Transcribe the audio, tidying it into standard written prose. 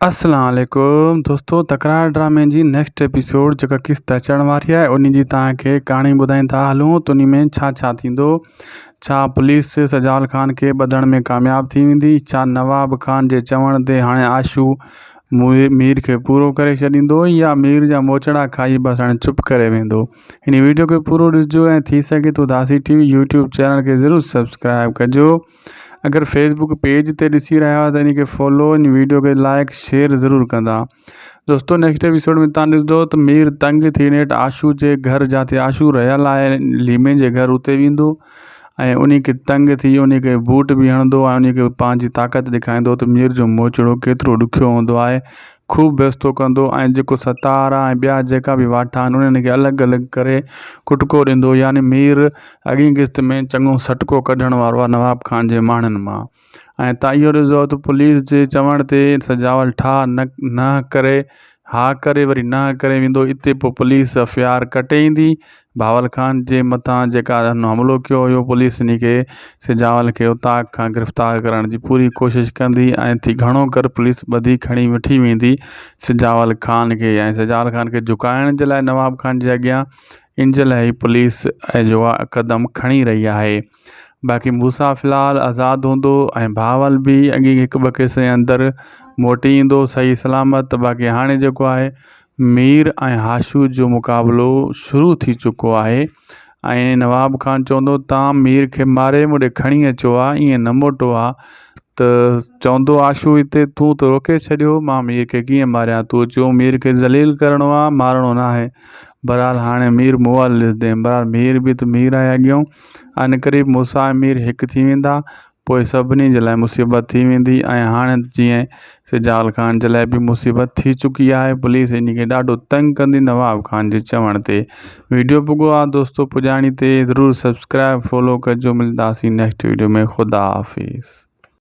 السلام عليڪم دوستو تڪرار ڊرامي جي نيڪسٽ ايپيسوڊ جيڪا قسط اچڻ واري آهي ان جي توهان کي ڪهاڻي ٻڌائيندا هلون ته ان ۾ ڇا ڇا ٿيندو ڇا پوليس سجاول خان کي ٻڌڻ ۾ ڪامياب ٿي ويندي ڇا نواب خان جي چوڻ تي هاڻي آشو مير کي پورو ڪري ڇڏيندو يا مير جا موچڙا کائي بس هاڻي چپ ڪري ويندو هن ويڊيو کي پورو ڏسجو ۽ ٿي سگهي ٿو داسي ٽي وي يوٽيوب چينل کي ضرور سبسڪرائب ڪجو اگر فيس بڪ پيج تي ڏسي رهيا آهيو ته ان کي فالو ان ويڊيو کي لائڪ شيئر ضرور ڪندا دوستو نيڪسٽ ايپيسوڊ ۾ تان ڏسندو ته مير تنگ ٿي نيٺ آشو جي گهر جاتي آشو رهيل آهي ليمي جي گهر اتي ويندو ۽ ان کي تنگ ٿي ان کي بوٽ به هڻندو ۽ ان کي پنهنجي طاقت ڏيکاريندو ته مير جو موچڙو ڪيترو ڏکيو هوندو آهي خوب بيستو ڪندو ۽ جيڪو ستار آهي ۽ ٻيا جيڪا به واٺا آهن انهن کي الڳ الڳ ڪري ڪٽڪو ڏيندو يعني مير اڳين قسط ۾ چڱو سٽڪو ڪڍڻ وارو آهي نواب خان جي ماڻهن مان ۽ تان اهو ڏسو ته پوليس جي چوڻ تي سجاول ٺاهه نه نه ڪري ها ڪري وري نه ڪري ويندو اتي پوء پوليس ايف I R ڪٽي ايندي بهاول خان جي مٿان جيڪا هن حملو ڪيو هيو پوليس ان کي سجاول کي اوطاق کان گرفتار ڪرڻ جي پوري ڪوشش ڪندي ۽ ٿي گهڻو ڪر پوليس ٻڌي کڻي وٺي ويندي سجاول خان کي ۽ سجاول خان کي جهڪائڻ جي لاء نواب خان جي اڳيان ان جي لاء پوليس جو قدم کڻي رهي آهي باقي موسيٰ في الحال آزاد هوندو ۽ بهاول به اڳي هڪ ٻه ڪيس جي اندر موٽي ايندو صحيح سلامت باقي هاڻي جيڪو آهي مير ۽ هاشو جو مقابلو شروع ٿي چڪو آهي ۽ نواب خان چوندو تان مير کي ماري مون ڏي کڻي اچو ها ائين نه موٽو ها ته چوندو آشو هتي تون ته روڪي ڇڏيو مان مير کي ڪيئن ماريان تو چيو مير کي ذليل ڪرڻو آ مارڻو ناهي بھرحال ھاڻي مير مئل ڏسندين. بھرحال مير به ته مير آھي اڳيون. عنقريب موسيٰ ۽ مير ھڪ ٿي ويندا. پوء سڀني جي لاء مصيبت ٿي ويندي ۽ ھاڻي جيئن سجال خان جي لاء به مصيبت ٿي چڪي آھي. پوليس انھي کي ڏاڍو تنگ ڪندي نواب خان جي چوڻ تي. ويڊيو پڳو آ دوستو پڄاڻي تي ضرور سبسڪرائب فالو ڪجو ملداسين نيڪسٽ ويڊيو ۾ خدا حافظ.